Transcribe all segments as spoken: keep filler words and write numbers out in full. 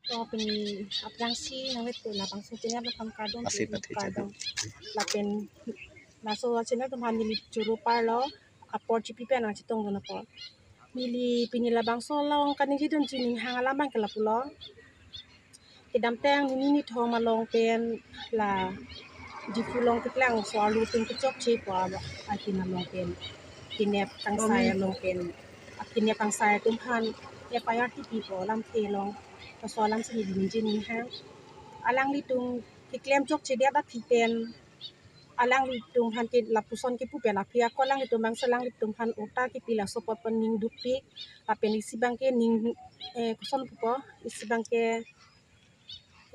To pini aphrangsi nangvetu labangso channel atum kardom, asi pini pathe kardom. Lapen laso channel atum aphan neli choro parlo, apor chipi pen nangchetongdun apor. Neli pini labangso along kaningjedunji ning hang alam abang ke lapulo. Kedamtang nini nithom along pen la Diphu along keklangso arlo atum kechokche pu ahin along pen, kenep kangsai along pen, kenep kangsai atum aphan F I R tipipo, lamthe along laso alamsi neli ningje ning hang. Alanglitum keklem chokchedet aphi pen alanglitum aphan ke lapuson kipu pen aphi ako alanglitum abang si alanglitum aphan ota kipi, laso apot pen ning dukpik. Lapen isi abang ke ning, eh, koson pupo, isi abang ke,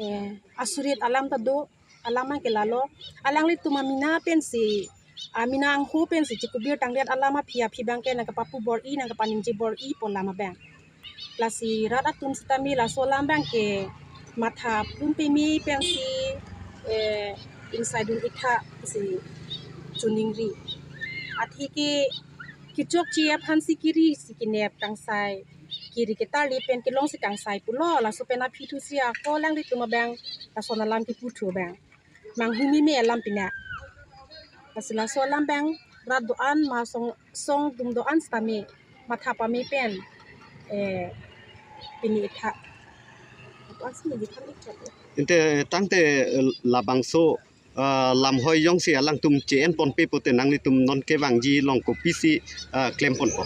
eh, asurit alam ta do. Alam abang ke lalo, alanglitum amena pensi, amena angho pensi chikubir tangdet alam aphi, aphi abang ke nangkepapu bor-i, nangkepaningje bor-ipo alam abang. Lasi rat atum sitame laso alam abang ke matha pun peme pensi, eh, ingsaidun ik tha si choningri. Atheke kechokche aphansi kiri si kenep kangsai, kiri ketarli pen kelongsi kangsai pulo, laso pen aphi thusi ako alanglitum abang lason alam kipu thu abang manghumeme alam pina. Lasi laso alam abang rat do-an ma song, song atum do-an sitame matha pame pen, eh, pini ik tha. Ako asi neli than ik tha. Ante tangte, eh, labangso, eh, lamhoi jongsi alangtum che-en ponpe pute nanglitum non kevangji along kopisi, eh, klem ponpo?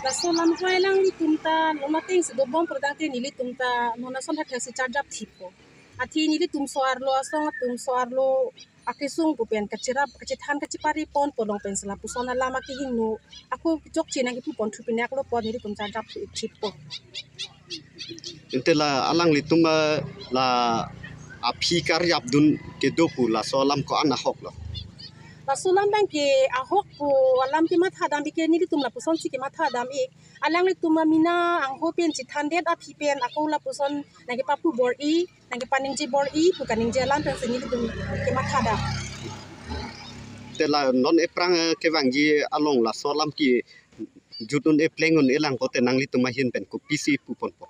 Laso lamhoi alanglitum ta non atengsi dobom pura tangte nelitum ta non ason thakthak si charjap thippo. Athe nelitum so-arlo asong atum so-arlo akesung pu pen kacherap kachethan kachepari ponpo along pensi lapuson alam akehingno ako kechokche nangkipu pon thu pine aklo apot nelitum charjap thippo. Ante la alanglitum, eh, la aphi karjapdun kedo pu laso alam ko-an ahoklo? Laso alam abang ke ahok pu alam kematha dam ik ke nelitum lapusonsi kematha dam ik. Alanglitum amena angho pen chethandet aphi pen ako lapuson nangkepapu bor-i, nangkepaningje bor-i pu kaningje alam pensi nelitum kematha dam. Te la non ephrang, eh, kevangji along laso alam kejut un-e pleng un-e lang pute nanglitum ahin pen kopisi pu ponpo?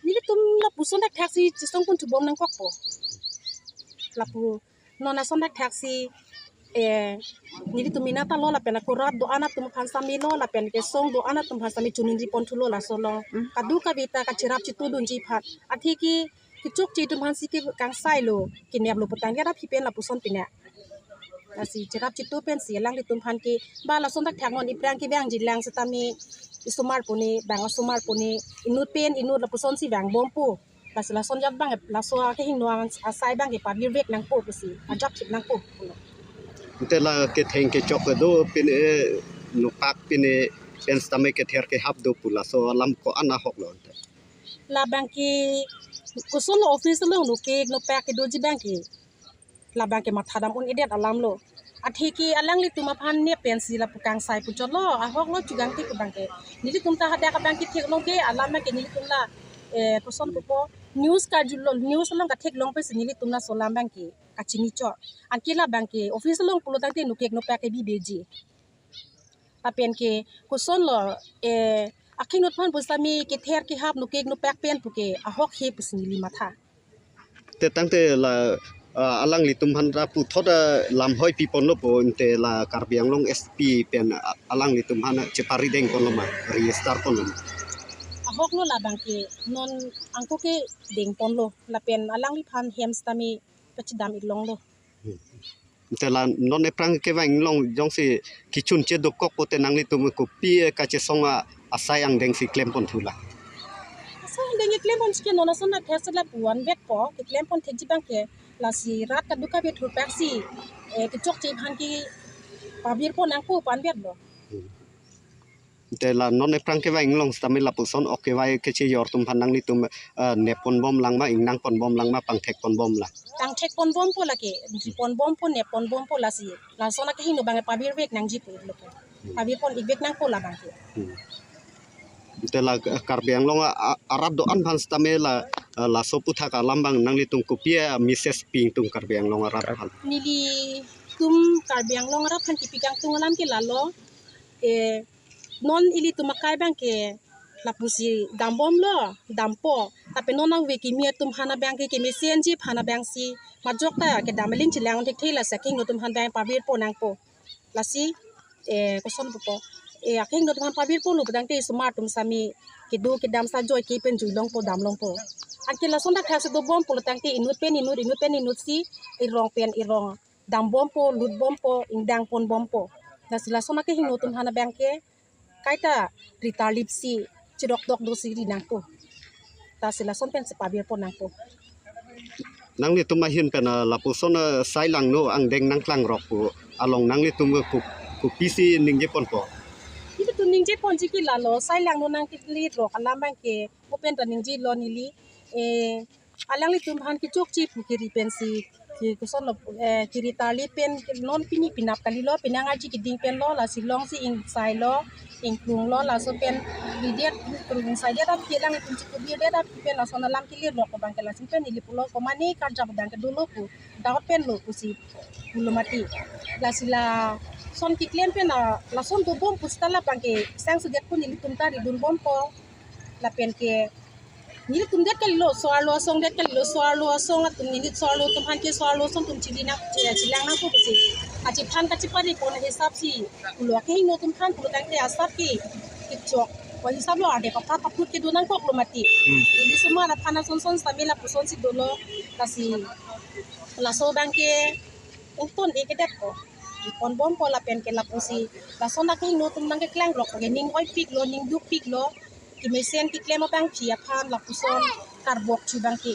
Nelitum lapuson thakthaksi chesong pon thubom nangkokpo. Lapu non ason thakthaksi, eh, nelitum mena ta lo lapen ako rat do-an atum aphan sitame lo lapen kesong do-an atum aphan sitame choningri pon thulo laso along. Kadokave ta kacherap chetudunji aphan. Atheke kechokche atum aphansi ke kangsailo, keneplo pu tangte rat aphi pen lapuson pine. Lasi cherap chetu pensi alanglitum aphan ke ba lason thakthak non ephrang kevangji lang sitame isomar pune, bang asomar pune, inut pen inut lapusonsi vangbompo. Lasi lason ajat abang laso akehingno asai abang ke pabirvek nangpo pusi ajap thip nangpo. Ante la ketheng kechok kedo pine, eh, nopak pine pen sitame kether kehap do pu laso alam ko-an ahoklo ante? Labang ke kosonlo office along nokek nopak kedoji abang ke labang ke matha dam un-edet alam lo. Atheke alanglitum aphan ne pensi lapu kangsai puchotlo, ahoklo chugangte ke abang ke. Nelitum ta hadak abang ke theklong ke alam abang ke nelitum la, eh, koson pupo news karjulo, news along katheklong pensi nelitum laso alam abang ke kachini chot. Anke labang ke office along pulo tangte nokek nopak ke bibeji. Lapen ke kosonlo, eh, akehingno aphan pusitame kether kehap nokek nopak pen puke ahok he pusi neli matha. Te tangte la, ah, alanglitum aphan ra puthot, ah, lamhoi pi ponlo pu ante la Karbi Anglong S P pen, ah, alanglitum aphan chepari deng ponlo ma, register ponlo ma? Ahoklo labang ke non angko ke deng ponlo lapen alangliphan hem sitame pachedam ik longlo. Ante la non ephrang kevang along jongsi kechunche dokok pute nanglitum kopi, eh, kachesong a-, asai angdengsi klem pon thu la? Asai angdeng keklem ponsi ke non ason thakthaksi lapu anvetpo, keklem pon thekji abang ke lasi rat kadokave thurpaksi, eh, kechokche aphan ke pabir pon nangpo pu anvetlo. Ante la non ephrang kevang along sitame lapuson ok kevai kachejor atum aphan nanglitum, eh, nep ponbom lang ma, ingnang ponbom lang ma, pangthek ponbom lang? Pangthek ponbompo lake, ingri ponbompo, nep ponbompo lasi. Lason akehingno abang pabirvek nangji pu iklo ke. Pabir pon ikvek nangpo labang ke. Hmm. Ante la, eh, Karbi Anglong a, a, arat do-an aphan sitame la, eh, laso aputhak alam abang nanglitum kopi, eh, message pi ingtung Karbi Anglong arat aphan? Nelitum Karbi Anglong arat aphan kipi kangtung alam ke lalo, eh, non ilitum akai abang ke lapusi dambomlo, dampo. Tapi non nangve kimi atum aphan abang ke, kemesen ji aphan abang si majok ta kedam aling chelang thekthe, lasi akehingno atum aphan abang pavir pon nangpo. Lasi, eh, koson pupo. Eh, akehingno atum aphan pavir ponlo pulotangte osomar atum sami kedo kedam sa joike pen jui longpo, dam longpo. Anke lason dak thasi dobom pulotangte inut pen inut, inut pen inut si, erong pen erong dambompo, lutbompo, ingdang ponbompo. Lasi lason akehingno atum aphan abang ke kaita ritarlip si chirok dok do si ri nangpo. Lasi lason pen si pavir pon nangpo. Nanglitum ahin pen, ah, lapuson, ah, sai langno angdeng nangklangrok pu along nanglitum ko-, kopisi ningje ponpo? Ilitum ningje ponji ke lalo, sai langno nangkele rok alam abang ke mo pen ta ningjelo neli. Eh, alanglitum aphan kechokche pu kiri pensi, ke kosonlo, eh, kiri tarlip pen ke non pini penap kalilo, penang aji keding penlo, lasi long si ingsailo, ingklunglo, laso pen ridet, ingklung ingsaidetap ke alanglitum chikubirdet ap pen lason alam kele rok abang ke, lasi pen neli pulo komane karjap abang ke dolo pu, daut penlo pusi pulo mati. Lasi lason keklem pen, ah, lason dobom pu seta labang ke sang sudet pu nelitum ta ridunbompo. Lapen ke nelitum det kalilo, so-arlo asong det kalilo, so-arlo asong atum, neli so-arlo atum aphan ke so-arlo asong atum chili nang, che-, chelang nangpo pusi. Kachephan kachepari pon ahisap si pulo, akehingno atum aphan pulotangte asap ke kechok, o hisap lo ade kapha kaput kedo nangkoklo mati. Hmm. Neli osomar aphan asonson sami lapuson si dolo, lasi laso abang ke ington-e kedetpo. Ingtonbompo lapen ke lapusi lason akehingno atum abang ke klangrok ke ning oipiklo, ning dukpiklo. Kemesen keklem abangpi aphan lapuson karbok chu abang ke.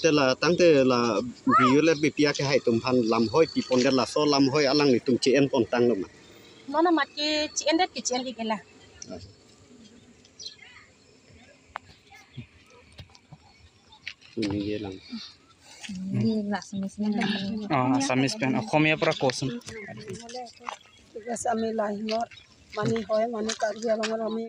Te la tangte la B U le B P akehai atum aphan lamhoi pipondet, laso lamhoi alanglitum che-en pontanglo ma? Non amat ke che-endet ke che-en-ik ke la. Ningje lang. Di Assamese na. Oh, Assamese pen. Okhomia pura koson. Assamese lahimor mani hoi, mani Karbi Anglong army